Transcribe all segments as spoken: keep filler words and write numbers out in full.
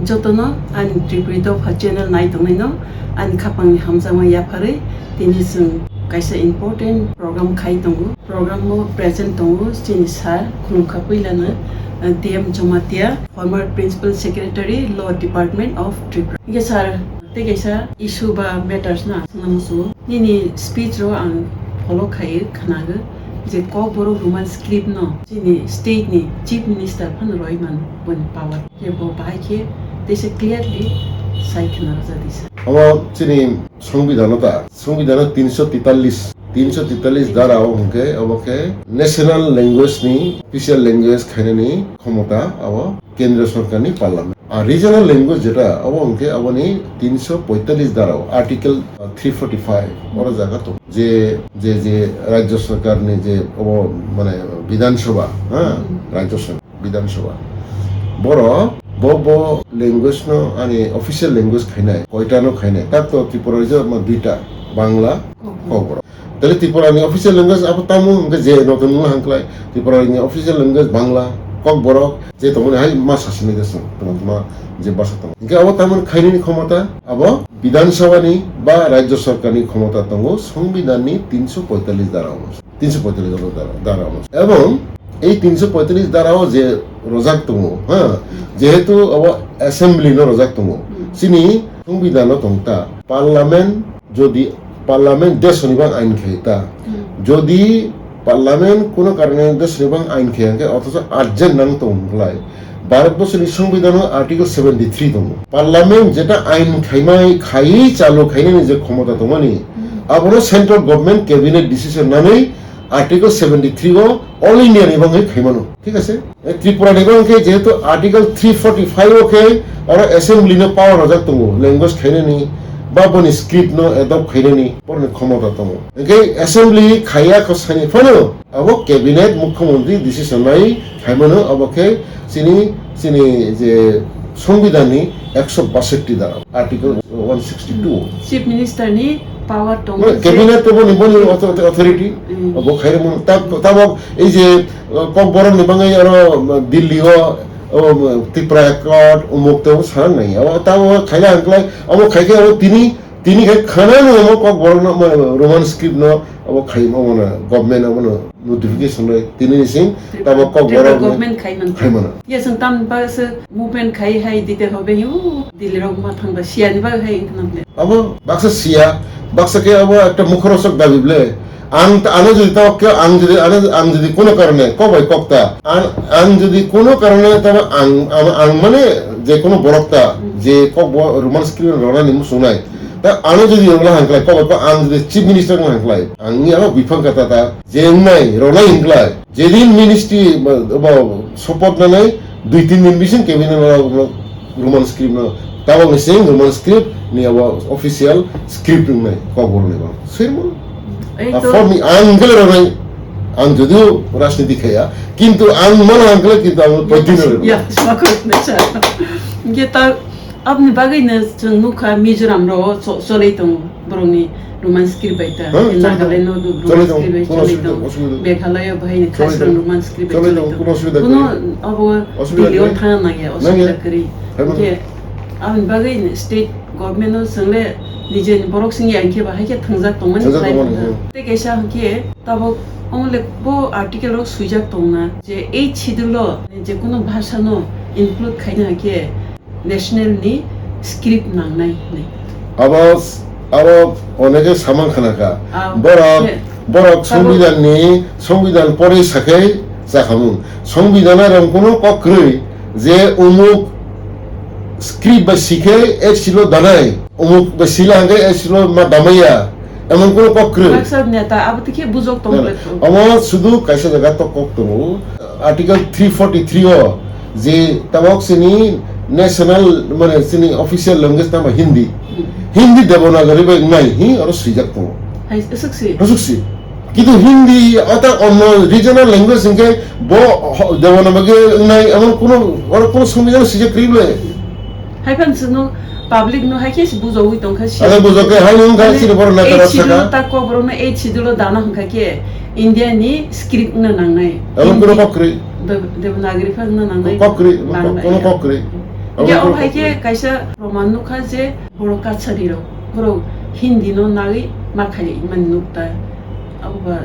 Jotono ani Tripuri Dopha channel nai tongnaino ani khapangni hamjakma yapharwi tini chwng kaisa important program khai tongo. Program o present tongo chini sir khulumkha puilano, uh, D M Jamatia, former Principal Secretary, Law Department of Tripura. Hingke sir, tei kaisa issue ba matters no ang swngna muchungo. Nini speech ro ang follow khai khnago je Kokborok Roman script no chini state ni Chief Minister phano roi man boni power. Khe bo bahai khe teisa clearly sai khna rwjak di sir. Omo chini Songbidhano ta, Songbidhano tinsho tetallis, tinsho tetallis dara o hwnkhe obo khe national language ni official language khainani khomota abo Kendriya Sorkar ni Parliament. Ar regional language jeta abo hwnkhe aboni tinsho poitallis dara o, Article three forty five oro jaga tongo. Je, je, je Rajya Sorkar ni je obo mane Bidhan Sabha, ha, Rajya Sabha. Bidhan Sabha. Borok bo, bo language no ani official language khainai, koita no khainai. Tak to Tripura rajyo ma duita, Bangla, Kokborok. Tale Tripura ni official language abo tamo hwnkhe je no tamo hangklai. Tripura ni official language Bangla, Kokborok, je tongmani hai ma sasinai jasung, tongma je basa tong. Hingke abo tamo khainani khomota, abo Bidhan Sabha ni ba Rajya Sorkar ni khomota tongo, Songbidhan ni tinsho poitallis dara o. Tinsho poitallis dara, dara o. Ebong ei tinsho poitallis dara o je rojak tongo, ha, jehetu abo assembly no rojak tongo, chini songbidhan no tongta, parliament jodi parliament desoni bang ain khai ta, jodi parliament kuno karone desoni bang ain khai hingke othocho urgent nang tong lai, Bharat borsoni songbidhano Article seventy three tongo. Parliament jeta ain khaimai, khai chalu khainani je khomota tongmani, abono central government cabinet decision nanwi Article seventy three o all India ni bangwi khaimano. Thik ase? E Tripura ni bangwi khe jehetu Article three forty five o khe oro assembly no power rojak tongo, language khainani ba boni script no adopt khainani boroni khomota tongo. Hingke assembly khaiya kho sani phano abo cabinet, mukhyamantri decision nai khaimano, abo khe chini, chini je songbidhan ni ekso basathi dara, Article one sixty two. Chief Minister ni power tongo. Mane je cabinet to boni, boni author-, authority, abo khairokmano. Ta-, tabok ei je, uh, Kokborok ni bangwi aro, uh, Delhi o, uh, Tripura Accord, umuk tebo sana nai. Abo tabo khaina hangklai, abo khaikhe abo tini, tini khai khana no amo Kokborok no, ma, Roman script no, abo khai, amo no, government amo no notification roi, tini ni sing, Tripura, tabo Kokborok Tripura no government khai man khai mano. Yes, ang tam ba se movement khai hai dite hobe hi, uh, Delhi rok ma thang ba siya ni ba hai wngkha na. Abo baksa siya, baksa khe abo ekta mukhorosok dabi ble. Ang ta-, ano jodi tawk khe, ang jodi, ano, ang jodi kuno karone, kok bai kok ta. Ang, ang jodi kuno karone, tamo ang, ang, ang mane je kuno borok ta, je kok bo Roman script rona ni musungnai. Ta ano jodi wngla hangklai, kok bai kok ang jodi chief minister wngla hangklai. Ang ni ano bifang kata ta, je wngnai, rona hingklai. Jedin ministry ba, ba, support nanai, dui tin din bising cabinet no, no, Roman script no, tabok ni sing Roman script ni abo official script wngnai, Kokborok ni bang. Sirmo? Ei to. For me, ang gele ronai, ang jodio rajniti khaya, kintu ang mana ang gele kintu ang poitin ronai. Ya, sima kok na sa. Ge ta Aboni bagwi no chwng nukha Mizoram ro cho-, cholwi tongo borokni Roman script bai ta. Hah, choli tongo. Nagaland no Roman script bai choli tongo. Meghalaya bahai ni khasra Roman script bai choli tongo. Kuno abo Delhi o thangna nangya, osubida kwrwi. Hingke aboni bagwi state government no chwngle nijeni borok singya hingke bahai khe thangjak tongmani. Tei kaisa hingke tabok omo le bo article rok swijak tongna je eighth schedule o je kuno bhasha no include khaina hingke national ni script nangnai hinwi. Abo, abo onege samang khana kha. Ah, borok, borok songbidan ni, songbidan porwi sakhai chakhamung. Songbidan a rong kuno kok kwrwi je umuk script bai sikhe eighth schedule danai, umuk bai sila hangke eighth schedule ma damaya. Emon kuno kok kwrwi. Baksa neta abo tikhe bujok tong. Omo sudu kaisa jaga to kok tongo. Article three forty three o je tabok sini national, mane, sini official language tamo Hindi. Hindi Devanagari bai nai hi oro swijak tongo. Hai, aswk si. Aswk si. Kintu Hindi ata onno regional language hingke bo ho-, Devanagari nai emon kuno, oro kuno songbidan swijak kwrwi ble. Hai phan sino public no hai khe si bujogwi tongkha si. Ada bujok khe hai nung kha sini borok naithok saka. Ta kok borok no eighth schedule o dana hwnkha khe India ni script no nangnai. Abo kuno kok kwrwi. Dev-, Devanagari phan no nangnai. Kok kwrwi, kono kok kwrwi. Abo Ya, o kok hai khe kaisa proman nukha je borok Kachari rok, borok Hindi no nagwi ma khaimani nukta. Abo ba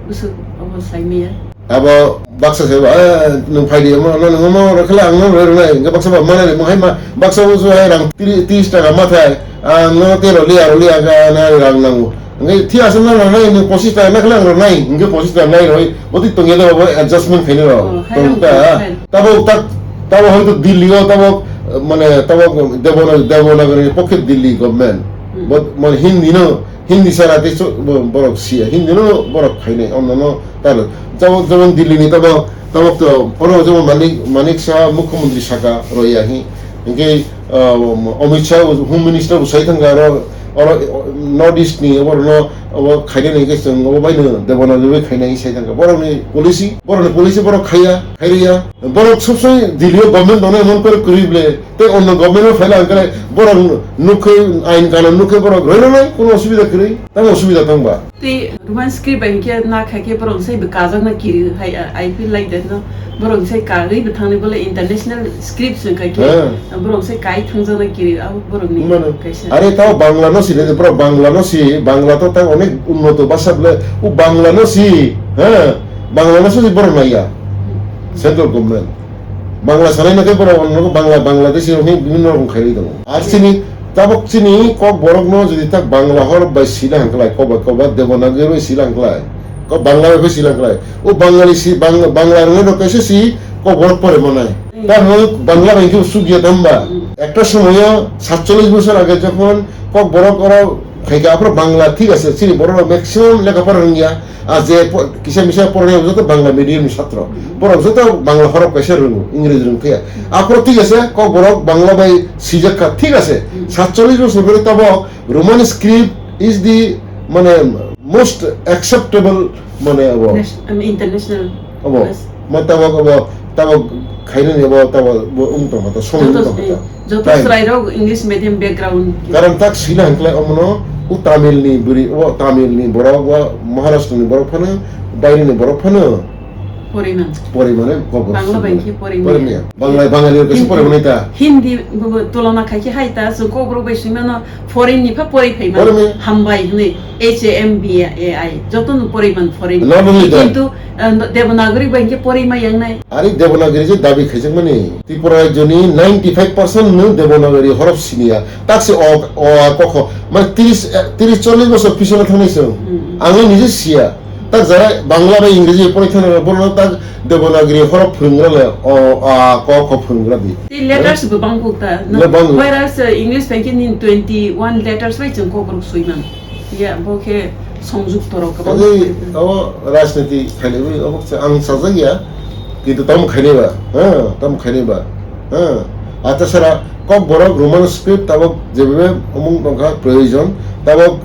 bwswk abo saimaya. Abo baksa se ba, "Eh, nwng phai di, omo, no, nwng omo rw khe le ang no rw rwnai." Hingke baksa ba mana ni, mo hai ma, baksa bo su hai rang tiri-, tris taka ma thai, "Ah, no, te rw liya, rw liya, ka na rang nango." Hingke thik ase, no rwnai, nwng pochis taka na khe le ang rwnai, hingke pochis taka nai rw, bo twi tongya da, bo adjustment khainai rw. Oh, hai tong rang ta, tong, hai. Tabo tak, tabo hoito Delhi o, tabo, mane, tabo Debona-, Devanagari ni pokhe Delhi government. Hmm. Bo, mane, Hindi no, Hindi sara tei cho-, bo-, borok siya, Hindi no borok khainai, onno no talo. Jabo-, jemon Delhi ni tabo, tabo to, oro jemon Manik, Manik Saha mukhyamantri saka roya hi. Hingke, ah, Amit Shah, Home Minister bo sai thangka aro, oro, North East ni, oro no, abo khainai ni hingke chwng abo bai no Devanagari bai khainai sai thangka. Borok ni policy, borok ni policy borok khaiya, khairiya. Borok sob somoi Delhi o government tongnai mon kore kwrwi ble. Tei onno government o phaila hwnkhe borok nukhe ain kanun nukhe borok rwrwnai, kono osubida kwrwi, tamo osubida tong ba? Tei Roman script bai hwnkhe na khaikhe borok sai bo kajakna kiri hai, I feel like that, no? Borok sai kagwi bo thangnai bole international script se khaikhe, eh, borok sai kai thangjakna kiri, abo borokni mano kaisa. Are tao Bangla no sile, borok Bangla no si, Bangla to tang onek unnoto basa bole, o Bangla no si, ha? Bangla no si borok naiya. Central government. Bangla sanai na khe borok, Bangla, Bangladeshi rok ni bibhinno rokom khairwi tongo. Ar chini, tabok chini Kokborok no jodi tak Bangla horop bai sila hwnkhlai, kok bai, kok bai Devanagari bai sila hwnkhlai, kok Bangla bai sila hwnkhlai, o Bangali si, Bang-, Bangla rwngwi rok kaisa si Kokborok pore manai. Karon Bangla bai khe suk ya tamba. Ekta somoyo satchollish bosor age jokhon Kokborok oro phaikha, aphuru Bangla thik ase, chini borok rok maximum lekha pora rwngya. Ah, je po-, kisa misa porani joto Bangla medium ni satro. Borok joto Bangla horop kaisa rwngo, Ingreji rwng thaya. Aphuru thik ase, Kokborok Bangla bai sijak kha, thik ase. Satchollish bosor dhori tabo Roman script is the, mane, most acceptable, mane, abo. Nas-, um, international. Abo. Nas- Ma tabok abo, tabok khainani abo, tabok bo wng tongkha ta, somoi wng tongkha ta. Joto, eh, joto chwrairok English medium background. Karon tak sina hwnkhlai omono o Tamil ni bwrwi, o Tamil ni borok, o Maharashtra ni borok phano, baire ni borok phano. Poriman. Porimane Kokborok Bangla bai khe porimaya. Porimaya. Bangla, Bangali rok kaisa porimani ta. Hindi bo, bo tulona khai khe hai ta, chwng Kokborok bai swimano foreign ni pha pori phaimano. Porimaya. Hambai hwnwi H A M B A I. Joto no poriman foreign. Not only that. Kintu Ah, Devanagari bai hwnkhe porima yangnai. Ari Devanagari je dabi khaijakmani, Tripura rajyoni ninety five percent no Devanagari horop siniya. Taksi o, o, a, kokho. Mane tris, eh, tris chollish bosor pisono thangnai chwng. Hmm. Ang le nije siya. Tak jara Bangla bai Ingreji poroi thangna borok tak Devanagari horop phwrwngra le, o, a, kokho phwrwngra di. Tei letters bo bang kuk ta. Le bang. Whereas, uh, English bai khe nini twenty one letters bai chwng Kokborok swiman. Ya, bo khe songjukto rok kwbang. Tei abo rajniti khainaiwi obo khe ang sajak ya, kintu tamo khainai ba, ha, tamo khainai ba, ha. Ata sara Kokborok Roman script tabok jebabe omung tongkha proyojon, tabok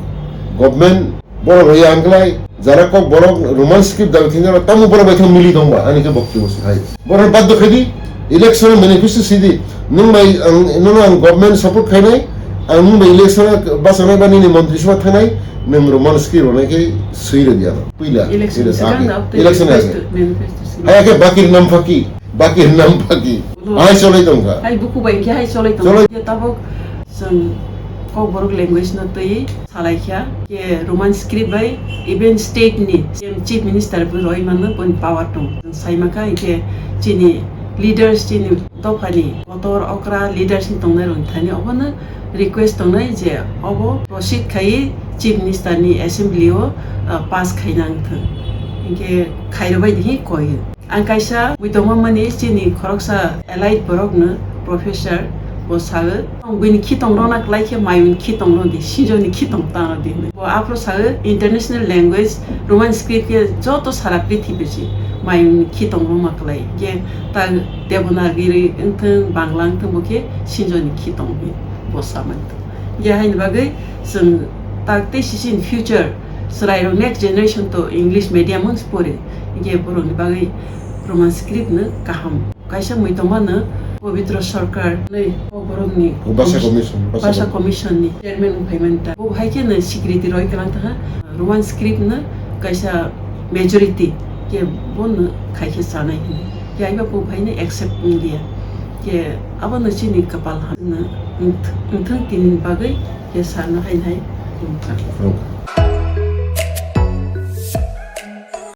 government borok rwya hwnkhlai, jara Kokborok Roman script dabi khainai tamo borok bai khe mili tongba, ani khe bokti bo se hai. Borok baddo khaidi, election manifesto sidi, nwng bai ang, nono ang government support khainai, ang nwng bai election bachana ba nini montri sabha thanai, nwng Roman script rwnai khe swi rwdi ano. Puila, election election, swkang age, da, election age. Manifesto, manifesto swi. Hai khe bakir nam phaki, bakir nam phaki. Hai cholai tongkha. Hai buku bai khe hai cholai tongkha. Cholai. Khe tabok chwng Kokborok language no twi salaikha, khe Roman script bai even state ni chief minister bo roi mano, boni power tong. Chwng saimakha, hinkhe chini leaders, chini dophani kotor okra leaders ni tongnai rokni thani obono request tongnai je obo proceed khai chief minister ni assembly o, ah, pass khaina wngthwng. Hinkhe khairwbai di hi koi. Ang kaisa muitongma mani chini khoroksa elite borokno professor bo sago, "Tong buini khitong rwna kwlai khe mayung khitong rw di, sinjoni khitong tang rw di," hwnwi. Bo aphuru sago, "International language Roman script khe joto sara prithibi si mayung khitong rwma kwlai. Khe ta Devanagari wngthwng, Bangla wngthwng, bo khe sinjoni khitong," hwnwi bo samani. Khe haini bagwi chwng tak tei sisi in future chwrairok next generation to English medium wng se pori. Khe borokni bagwi Roman script no kaham. Kaisa muitongma no Pabitra Sarkar, le, o borokni Bhasha Commission, Bhasha Bhasha Commission. Commission ni chairman wng phaimani ta. Bo hai khe no security roi kwlang ta ha. Roman script no kaisa majority khe bo no khai khe chanai hwnwi. Khe aiba bo hai no accept wng liya. Ke abono chini kapal hamna wngth-, wngthang tini bagwi ke sarno hai hai khulumkha.